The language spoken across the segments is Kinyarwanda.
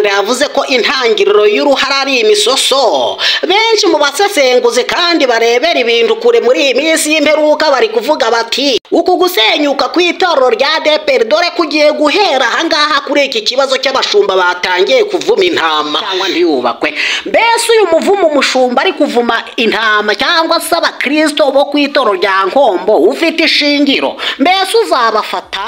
Yavuze ko intangiriro y'uruhara ari imisoso. Benshi mu basesenguzi kandi barebera ibintu kure muri iyi minsi y'imperuka bari kuvuga bati uku gusenyuka kw'itorero rya ADEPR dore kugiye guhera ahangaha kuri iki kibazo cy'abashumba batangiye kuvuma intama cyangwa ntiyubakwe. Mbese uyu muvumo umushumba ari kuvuma intama cyangwa se abakristo bo ku itorero rya Nkombo ufite ishingiro, mbese uzabafata?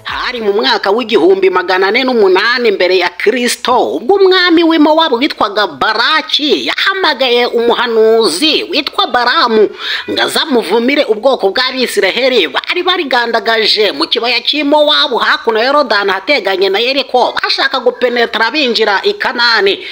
Hari mu mwaka w'1408 mbere ya Kristo, ubwo umwami w'i Mowabu witwaga Baraki yahamagaye umuhanuzi witwa Baramu ngo azamuvumire ubwoko bw'Abisiraheli bari barigandagaje mu kibaya cy'i Mowabu hakuno ya Yorodani hateganye na Yeriko, bashaka gupenetra binjira i Kanani.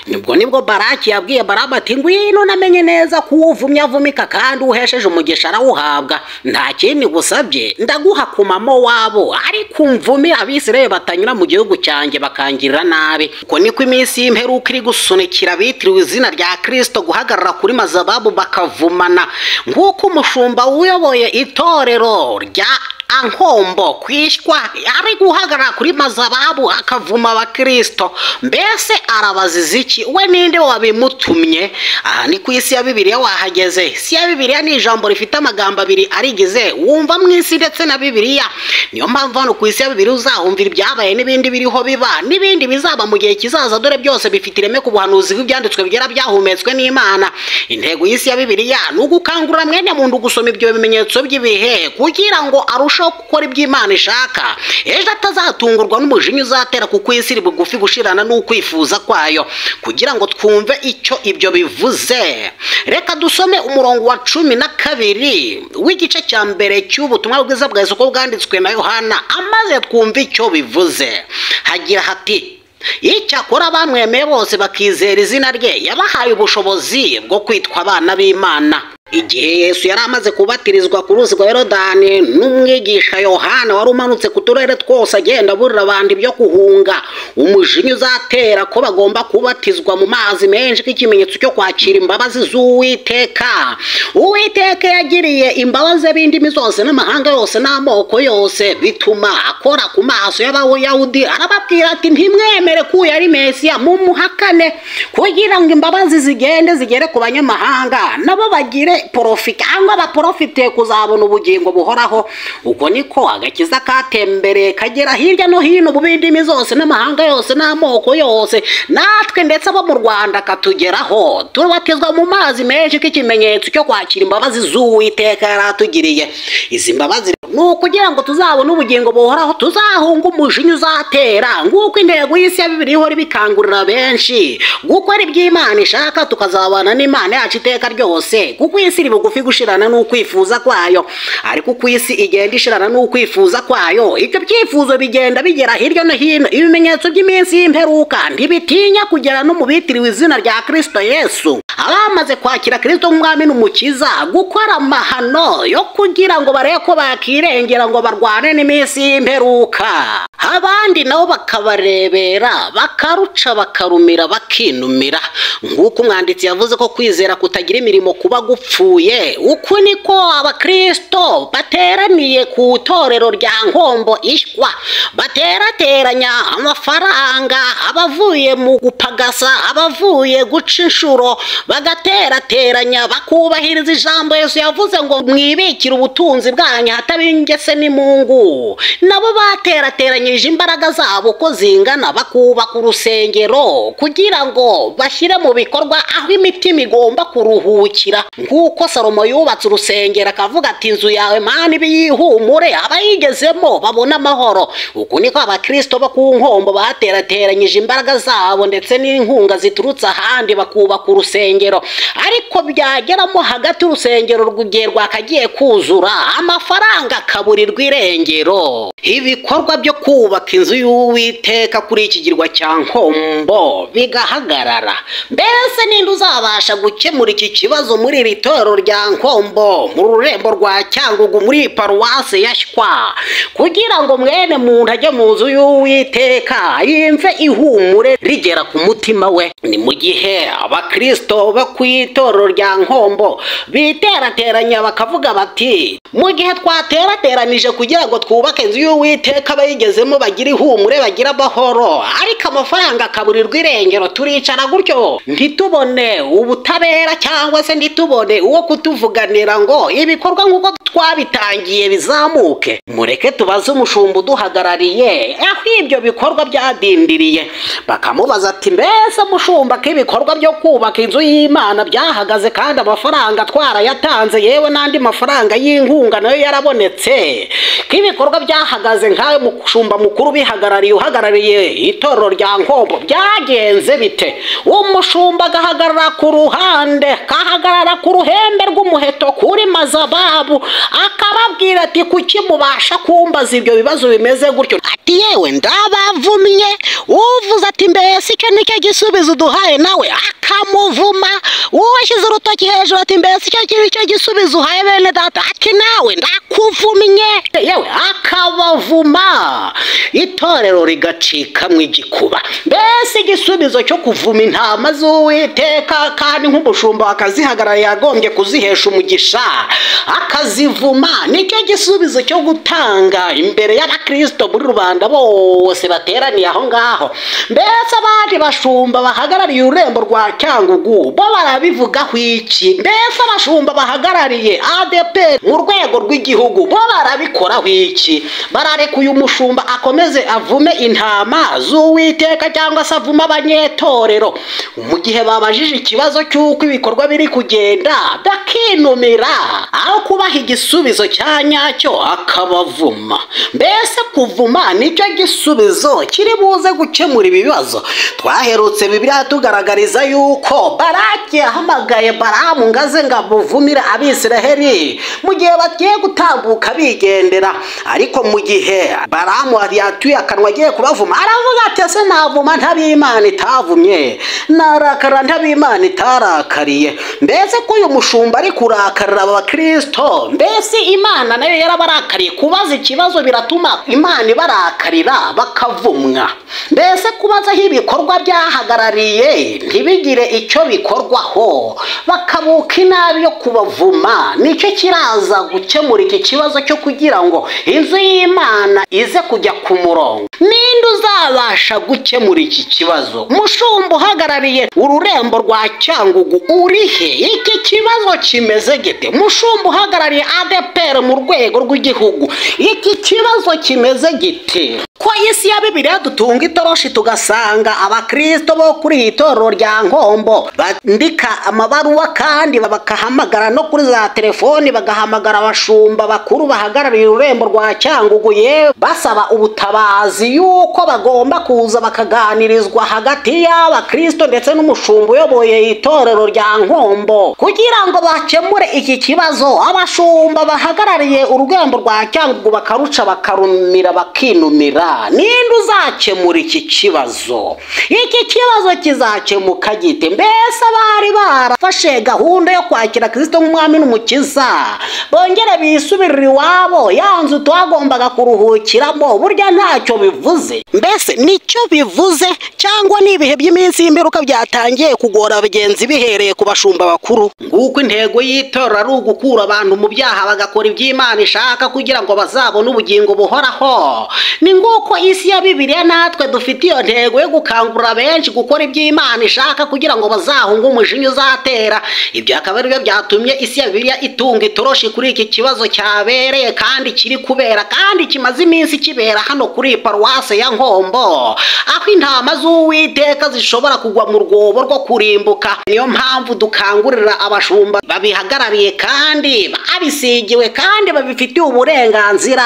Nibwo Baraki yabwiye Baramu ati ngwino namenye neza ko uwuvumye avumika kandi uhesheje umugisha arawuhabwa, nta kindi gusabye ndaguha kuma Mowabu, ariko mvumira Abisirayeli batanyura mu gihugu cyanjye bakangirira nabi. Uko niko iminsi y'imperuka iri gusunikira abitiriwe izina rya Kristo guhagarara kuri mazababu bakavumana, nk'uko umushumba uyoboye itorero rya Nkombo kwishywa ari guhagarara kuri mazababu akavuma abakristo. Mbese arabaziza iki? We ninde wabimutumye? Aha ni ku isi ya Bibiliya wahageze. Isi ya Bibiliya ni ijambo rifite amagambo abiri arigize wumva mu isi ndetse na Bibiliya. Niyo mpamvu hano ku isi ya Bibiliya uzahumvira ibyabaye n'ibindi biriho biba n'ibindi bizaba mu gihe kizaza, dore byose bifite ireme ku buhanuzi bw'ibyanditswe byera byahumetswe n'Imana. Intego y'isi ya Bibiliya ni ugukangurira mwene muntu gusoma ibyo bimenyetso by'ibihe kugira ngo arusheho gukora iby'Imana ishaka, ejo atazatungurwa n'umujinya uzatera kuko isi iri bugufi gushirana n'ukwifuza kwayo. Kugira ngo twumve icyo ibyo bivuze, reka dusome umurongo wa 12 w'igice cya mbere cy'ubutumwa bwiza bwa Yesu bwanditswe na Yohana, amaze twumve icyo bivuze. Hagira hati: icyakora bamwemeye bose bakizera izina rye, yabahaye ubushobozi bwo kwitwa abana b'Imana. Igihe Yesu yari amaze kubatirizwa ku ruzi rwa Yorodani n'umwigisha Yohana wari umanutse ku turere twose agenda aburira abantu ibyo guhunga umujinya uzatera ko bagomba kubatizwa mu mazi menshi nk'ikimenyetso cyo kwakira imbabazi z'Uwiteka. Uwiteka yagiriye imbabazi ab'indimi zose n'amahanga yose n'amoko yose, bituma akora ku maso y'Abayahudi arababwira ati ntimwemere ko uyu ari Mesiya, mumuhakane, kugira ngo imbabazi zigende zigere ku banyamahanga nabo bagire porofi cyangwa abaporofite kuzabona ubugingo buhoraho. Uko niko agakiza katembereye kagera hirya no hino mu bindimi zose n'amahanga yose n'amoko yose, natwe ndetse abo mu Rwanda katugeraho. Tubatizwa mu mazi menshi k'ikimenyetso cyo kwakira imbabazi z'Uwiteka yaratugiriye. Izi mbabazi ni ukugira ngo tuzabone ubugingo buhoraho, tuzahunga umujinya uzatera, nk'uko intego y'isi ya Bibiliya ihora ibikangurira benshi gukora iby'Imana ishaka, tukazabana n'Imana yacu iteka ryose, kuko isi iri bugufi gushirana n'ukwifuza kwayo. Ariko uko isi igenda ishirana n'ukwifuza kwayo, ibyo byifuzo bigenda bigera hirya no hino. Ibimenyetso by'iminsi y'imperuka ntibitinya kugera no mu bitiriwe izina rya Kristo Yesu. Abamaze kwakira Kristo nk'umwami n'umukiza gukora amahano yo kugira ngo barebe ko bakirengera ngo barwane n'iminsi y'imperuka, abandi nabo bakabarebera bakaruca bakarumira bakinumira. Nk'uko umwanditsi yavuze ko kwizera kutagira imirimo kuba gupfuye, uku niko abakristo bateraniye ku itorero rya Nkombo ishywa baterateranya amafaranga, abavuye mu gupagasa, abavuye guca inshuro, bagaterateranya bakubahiriza ijambo Yesu yavuze ngo mwibikire ubutunzi bwanyu hatabingese n'imungu. Nabo baterateranyije imbaraga zabo uko zingana bakubaka urusengero kugira ngo bashyire mu bikorwa aho imitima igomba kuruhukira. Nk'uko Salomo yubatse urusengero akavuga ati inzu yawe Mana ibe yihumure, abayigezemo babona amahoro. Uku niko abakristo bo ku Nkombo baterateranyije imbaraga zabo ndetse n'inkunga ziturutse ahandi bakubaka urusengero, ariko byageramo hagati urusengero rw'igihe rwakagiye kuzura amafaranga akaburirwa irengero. Ibikorwa byo kubaka inzu y'Uwiteka kuri iki kirwa cya Nkombo bigahagarara. Mbese ninde uzabasha gukemura iki kibazo muri iri torero rya Nkombo, mu rurembo rwa Cyangugu, muri paruwasi ya Shywa, kugira ngo mwene muntu ajye mu nzu y'Uwiteka yimve ihumure rigera ku mutima we? Ni mu gihe abakristo bo ku itorero rya Nkombo biterateranya bakavuga bati mu gihe twaterateranije kugira ngo twubake inzu y'Uwiteka abayigezemo bagire ihumure, bagire amahoro, ariko amafaranga akaburirwa irengero, turicara gutyo ntitubone ubutabera cyangwa se ntitubone uwo kutuvuganira ngo ibikorwa nk'uko twabitangiye bizamuke. Mureke tubaze umushumba uduhagarariye aho ibyo bikorwa byadindiriye. Bakamubaza ati mbese mushumba ko ibikorwa byo kubaka inzu y'Imana byahagaze kandi amafaranga twarayatanze, yewe n'andi mafaranga y'inkunga nayo yarabonetse, ko ibikorwa byahagaze nkawe mushumba mukuru bihagarariye, uhagarariye itorero rya Nkombo, byagenze bite? Umushumba agahagarara ku ruhande, akahagarara ku ruhembe rw'umuheto kuri mazababu, akababwira ati kuki mubasha kumbaza ibyo bibazo bimeze gutyo? Ati yewe ndabavumye. Uvuze ati mbese icyo nicyo gisubizo uduhaye, nawe akamuvuma. Uwashyize urutoki hejuru ati mbese icyo nicyo gisubizo uhaye bene data, ati nawe ndakuvumye. Yewe akabavuma, itorero rigacikamwo igikuba. Mbese igisubizo cyo kuvuma intama z'Uwiteka, kandi nk'umushumba akazihagarara yagombye kuzihesha umugisha akazivuma, nicyo gisubizo cyo gutanga imbere y'abakristo muri rubanda bose bateraniye aho ngaho? Mbese abandi bashumba bahagarariye ururembo rwa Cyangugu bo barabivugaho iki? Mbese abashumba bahagarariye ADEPR mu rwego rw'igihugu bo barabikoraho iki? Barareka uyu mushumba akomeze avume intama z'Uwiteka cyangwa se avume abanyetorero? Mu gihe babajije ikibazo cy'uko ibikorwa biri kugenda bakinumira, aho kubaha igisubizo cya nyacyo akabavuma. Mbese kuvuma nicyo gisubizo kiri buze gukemura ibibazo? Twaherutse Bibiliya tugaragariza yuko Baraki yahamagaye Balamu ngo aze ngo amuvumire Abisiraheli mu gihe bagiye gutambuka bigendera, ariko mu gihe Balamu yatuye akanwa agiye kubavuma, aravuga ati ese navuma ntab'Imana itavumye, narakara ntab'Imana itarakariye? Mbese ko uyu mushumba ari kurakarira abakristo, mbese Imana nayo yarabarakariye? Kubaza ikibazo biratuma Imana ibarakarira bakavumwa. Mbese kubaza aho ibikorwa byahagarariye ntibigire icyo bikorwaho, bakabuka inabi yo kubavuma, nicyo kiraza gukemura iki kibazo cyo kugira ngo inzu y'Imana ize kujya ku murongo? Ninde uzabasha gukemura iki kibazo? Mushumba uhagarariye ururembo rwa Cyangugu urihe? Iki kibazo kimeze gite? Mushumba uhagarariye ADEPR mu rwego rw'igihugu, iki kibazo kimeze gite? Ko isi ya Bibiliya dutunga itoroshi tugasanga abakristo bo kuri itorero rya Nkombo bandika amabaruwa kandi bakahamagara no kuri za telefoni, bagahamagara abashumba bakuru bahagarariye ururembo rwa Cyangugu, yewe basaba ubutabazi yuko bagomba kuza bakaganirizwa hagati y'abakristo ndetse n'umushumba uyoboye itorero rya Nkombo kugira ngo bakemure iki kibazo. Abashumba bahagarariye ururembo rwa Cyangugu bakaruca bakarumira bakinumira. Ninde uzakemura iki kibazo? Iki kibazo kizakemuka gite? Mbese abari barafashe gahunda yo kwakira Kristo nk'umwami n'umukiza bongere bisubirire iwabo, ya nzu twagombaga kuruhukiramo, burya ntacyo bivuze? Mbese nicyo bivuze, cyangwa ni ibihe by'iminsi y'imperuka byatangiye kugora abagenzi bihereye ku bashumba bakuru? Nguko intego y'itorero ari ugukura abantu mu byaha bagakora iby'Imana ishaka kugira ngo bazabone ubugingo buhoraho. Ni Nk'uko isi ya Bibiliya natwe dufite iyo ntego yo gukangurira benshi gukora iby'Imana ishaka kugira ngo bazahunge umujinya uzatera. Ibyo akaba aribyo byatumye isi ya Bibiliya itunga itoroshi kuri iki kibazo cyabereye kandi kiri kubera kandi kimaze iminsi kibera hano kuri paruwase ya Nkombo, aho intama z'Uwiteka zishobora kugwa mu rwobo rwo kurimbuka. Niyo mpamvu dukangurira abashumba babihagarariye kandi babisigiwe kandi babifitiye uburenganzira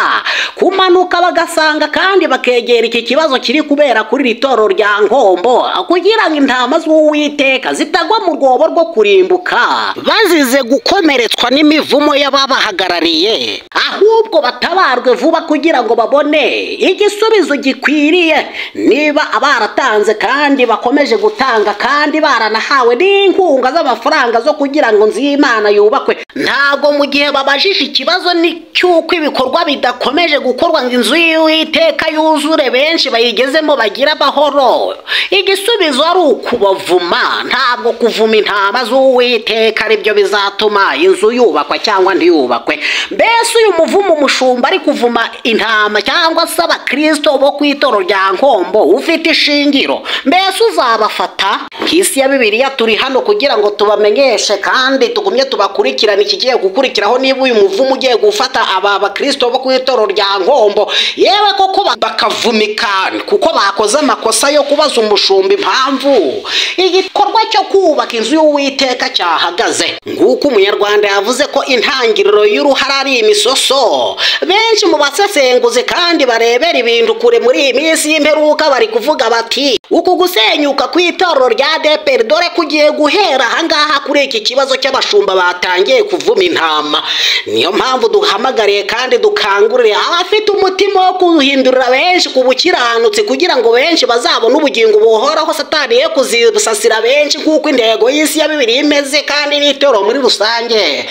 kumanuka bagasanga kandi bakegera iki kibazo kiri kubera kuri iri torero rya Nkombo, kugira ngo intama z'Uwiteka zitagwa mu rwobo rwo kurimbuka bazize gukomeretswa n'imivumo y'ababahagarariye, ahubwo batabarwe vuba kugira ngo babone igisubizo gikwiriye. Niba abaratanze kandi bakomeje gutanga kandi baranahawe n'inkunga z'amafaranga zo kugira ngo inzu y'Imana yubakwe, ntabwo mu gihe babajije ikibazo ni cy'uko ibikorwa bidakomeje gukorwa ngo inzu y'Uwiteka yuzure benshi bayigezemo bagira amahoro, igisubizo ari ukubavuma. Ntabwo kuvuma intama z'Uwiteka aribyo bizatuma inzu yubakwa cyangwa ntiyubakwe. Mbese uyu muvumo umushumba ari kuvuma intama cyangwa se abakristo bo ku itorero rya Nkombo ufite ishingiro, mbese uzabafata? Nk'isi ya Bibiliya turi hano kugira ngo tubamenyeshe kandi tugumye tubakurikirana ikigiye gukurikiraho. Niba uyu muvumo ugiye gufata aba bakristo bo ku itorero rya Nkombo, yewe koko bakavumika kuko bakoze amakosa yo kubaza umushumba impamvu igikorwa cyo kubaka inzu y'Uwiteka cyahagaze. Nguko umunyarwanda yavuze ko intangiriro y'uruhara ari imisoso. Benshi mu basesenguzi kandi barebera ibintu kure muri iyi minsi y'imperuka bari kuvuga bati uku gusenyuka kw'itorero rya ADEPR dore kugiye guhera ahangaha kuri iki kibazo cy'abashumba batangiye kuvuma intama. Niyo mpamvu duhamagariye kandi dukangurire abafite umutima wo kuhindurira benshi ku bukiranutsi kugira ngo benshi bazabone ubugingo buhoraho, Satani ye kuzisasira benshi nk'uko intego y'isi ya Bibiliya imeze kandi n'itorero muri rusange.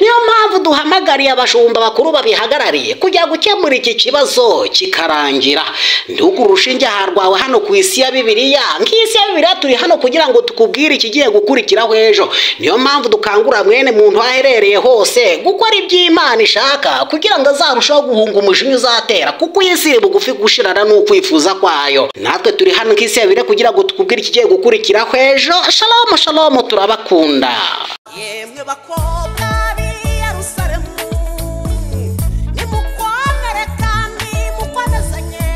Niyo mpamvu duhamagariye abashumba bakuru babihagarariye kujya gukemura iki kibazo kikarangira. Ndugura urushinge rwawe hano ku isi ya Bibiliya. Nk'isi ya Bibiliya turi hano kugira ngo tukubwire ikigiye gukurikiraho ejo. Niyo mpamvu dukangura mwene muntu aherereye hose gukora iby'Imana ishaka kugira ngo azarusheho guhunga umujinya uzatera, kuko isi iri bugufi gushirana n'ukwifuza kwayo. Natwe turi hano nk'isi ya Bibiliya kugira ngo tukubwire ikigiye gukurikiraho ejo. Shalom shalom, turabakunda. Yemwe bakobwa b'i Yerusalemu, nimukomere kandi mukomezanye,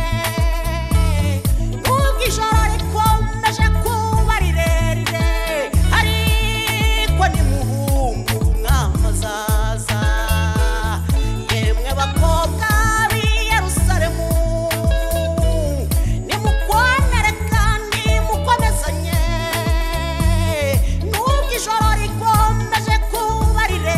nubwo ijoro rikomeje kuba rirerire, ariko nimuhumure umwami azaza. Yemwe bakobwa b'i Yerusalemu, nimukomere kandi mukomezanye, nubwo ijoro rikomeje kuba rirerire.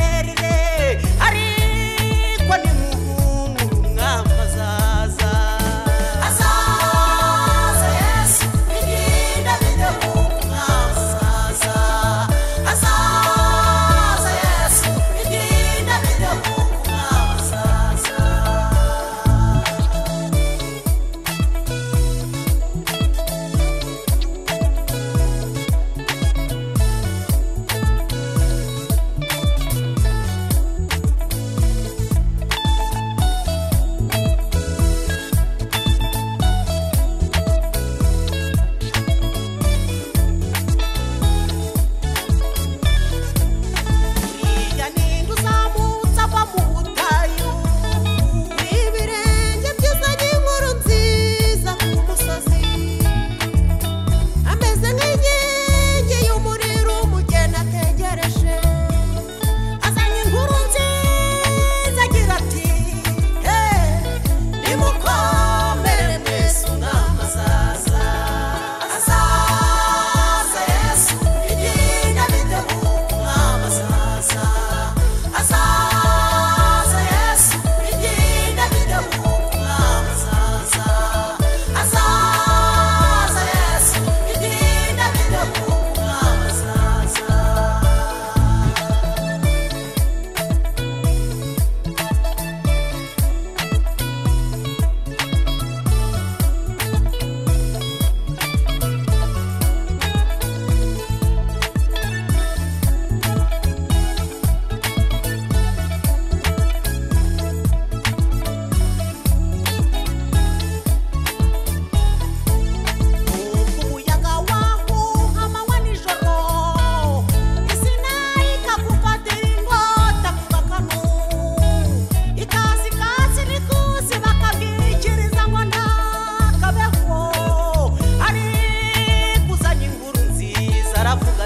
Aravuga.